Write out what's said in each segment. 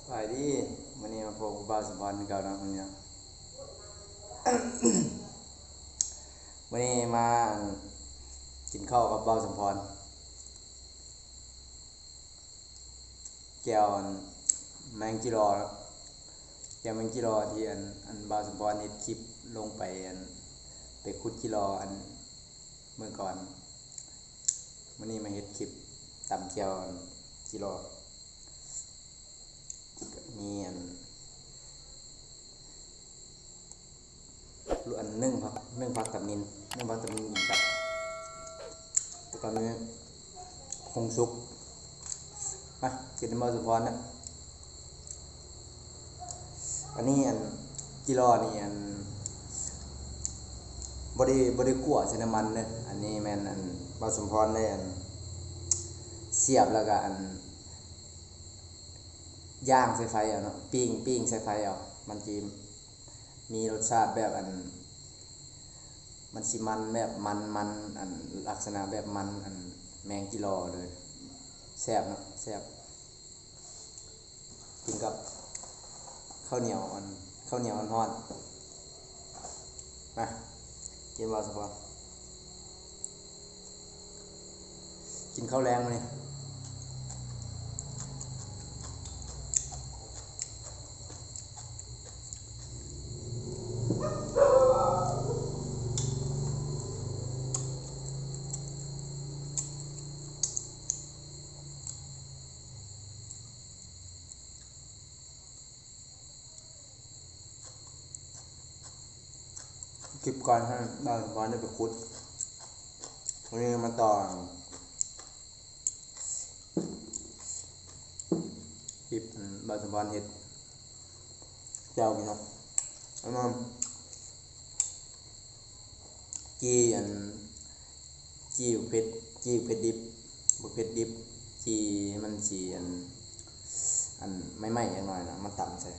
ສະບາຍດີ ມື້ນີ້ມາພົບກັບບ່າວສົມພອນຄືເກົ່າເນາະ ມື້ນີ້ເນາະ ມື້ນີ້ມາ ອັນ ກິນເຂົ້າກັບບ່າວສົມພອນ ແຈ່ວ ອັນ ແມງຈີລໍເນາະ ແຈ່ວແມງຈີລໍທີ່ ອັນ ອັນ ບ່າວສົມພອນເຮັດຄລິບລົງໄປ ອັນ ໄປຂຸດຈີລໍ ອັນ ມື້ກ່ອນ ມື້ນີ້ມາເຮັດຄລິບຕຳແຈ່ວຈີລໍ ມີອັນ ອັນ ໜຶ້ງຜັກ ໜຶ້ງຜັກຕຳນິນ ໜຶ້ງຜັກຕຳນິນກິນກັບ ແລ້ວກໍມີ ຄົງສຸກ ມາ ກິນນຳບ່າວສົມພອນນະ ອັນນີ້ ອັນ ຈີລໍນີ້ ອັນ ບໍ່ໄດ້ ບໍ່ໄດ້ຂົ້ວໃສ່ນ້ຳມັນເດີ້ ອັນນີ້ແມ່ນ ອັນ ບ່າວສົມພອນໄດ້ ອັນ ສຽບ ແລ້ວກໍ ອັນ ຍ່າງໃສ່ໄຟເອົາເນາະ ປີ້ງ ປີ້ງໃສ່ໄຟເອົາ ມັນຊິມີລົດຊາດແບບ ອັນ ມັນຊິມັນແບບມັນ ມັນ ອັນ ລັກສະນະແບບມັນ ອັນ ແມງຈີລໍເລີຍ ແຊບເນາະ ແຊບ ກິນກັບເຂົ້າໜຽວ ອັນ ເຂົ້າໜຽວຮ້ອນໆ ມາ ກິນບໍ່ສະພອນ ກິນເຂົ້າແລງມື້ນີ້. ຄລິບກ່ອນໃຫ້ບ່າວສົມພອນໄດ້ໄປຂຸດ ວັນນີ້ມາຕໍ່ ຄລິບ ອັນ ບ່າວສົມພອນເຮັດແຈ່ວພີ່ນ້ອງ ອັນນັ້ນ ຈີ່ ອັນ ຈີ່ເຜັດ ຈີ່ເຜັດດິບ ບັກເຜັດດິບ ຈີ່ໃຫ້ມັນສີ ອັນ ອັນ ໄໝ້ໆ ຈັກໜ້ອຍນະ ມາຕຳໃສ່.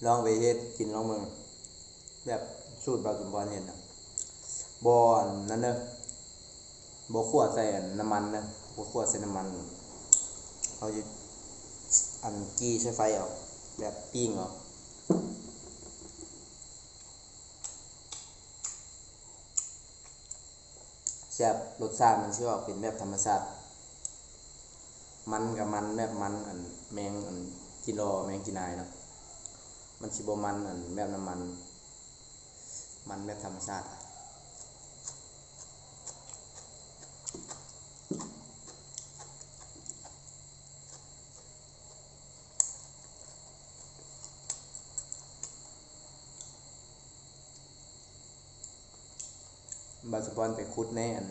ລອງໄປເຮັດກິນລອງເບິ່ງ ແບບສູດບ່າວສົມພອນເຮັດນະ ບໍ່ອັນນັ້ນເດີ້ ບໍ່ຂົ້ວໃສ່ອັນນ້ຳມັນເດີ້ ບໍ່ຂົ້ວໃສ່ນ້ຳມັນ ເຮົາຊິອັນ ຈີ່ໃສ່ໄຟເອົາ ແບບປີ້ງເອົາ. ແຊບ ລົດຊາດມັນຊິອອກເປັນແບບທຳມະຊາດ ມັນກໍມັນແບບມັນ ອັນ ແມງ ອັນ ຈີ່ລໍ ແມງຈີ່ນາຍເນາະ ມັນຊິບໍ່ມັນ ອັນ ແບບນ້ຳມັນ ມັນແບບທຳມະຊາດ. ບ່າວສົມພອນໄປຂຸດໃນ ອັນ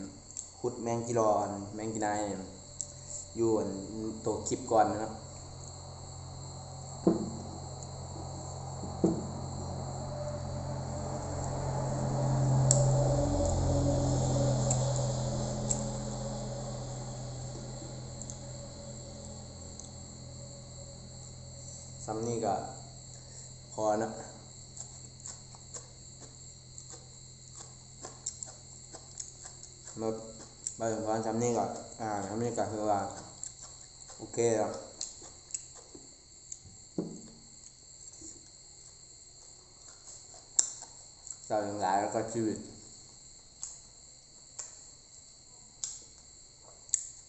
ຂຸດແມງຈີ່ລໍ ອັນ ແມງຈີ່ນາຍ ຢູ່ ອັນ ໂຕຄລິບກ່ອນເນາະ. ສ່ຳນີ້ກໍພໍເນາະ ເນາະ ບ່າວສົມພອນ ສ່ຳນີ້ກໍ ອ່າ ສ່ຳນີ້ກໍຄືວ່າໂອເຄແລ້ວ. ເຈົ້າທັງຫຼາຍ ແລ້ວກໍຊີວິດ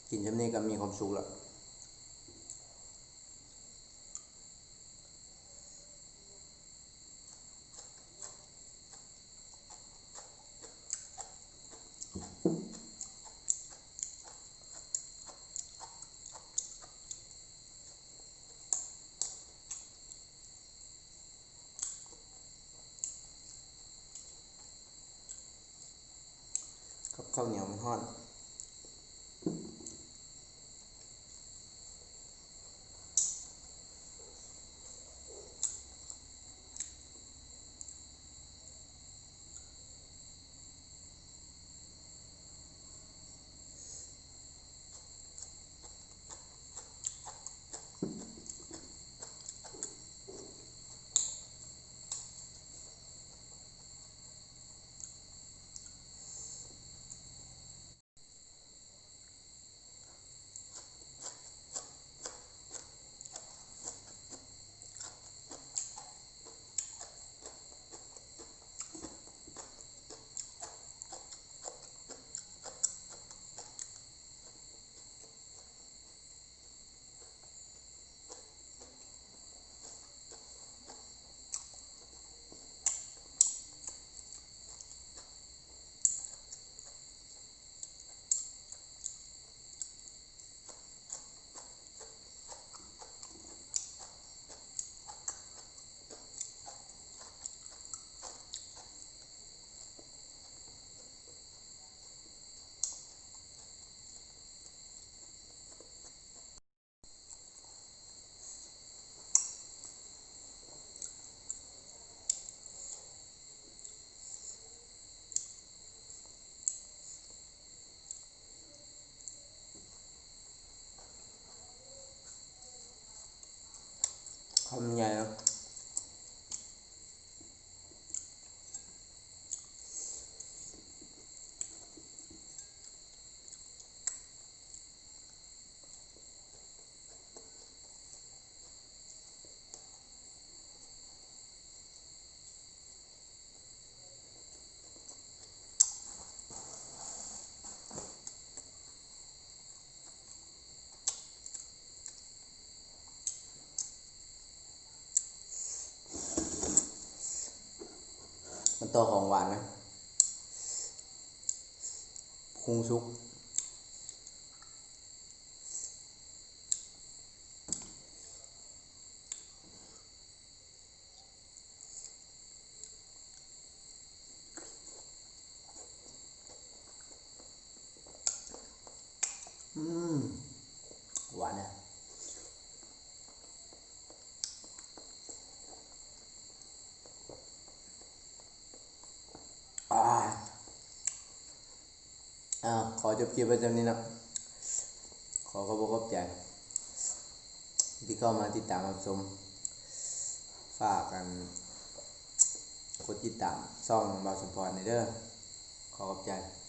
ກິນຊ່ຳນີ້ກໍມີຄວາມສຸກແລ້ວ. ເ ເຂົ້າໜຽວມັນຮ້ອນ. ຄຳໃຫຍ່ເນາະ. ມາຕໍ່ຂອງຫວານນະ ຄຸງສຸກ. ອືມ ຫວານນະ. ອາ ອາ ຂໍຈົບຄລິບໄວ້ສ່ຳນີ້ເນາະ. ຂໍຂອບອົກຂອບໃຈທີ່ເຂົ້າມາຕິດຕາມຮັບຊົມ. ຝາກອັນ ກົດຕິດຕາມຊ່ອງບ່າວສົມພອນແດ່ເດີ. ຂໍຂອບໃຈ.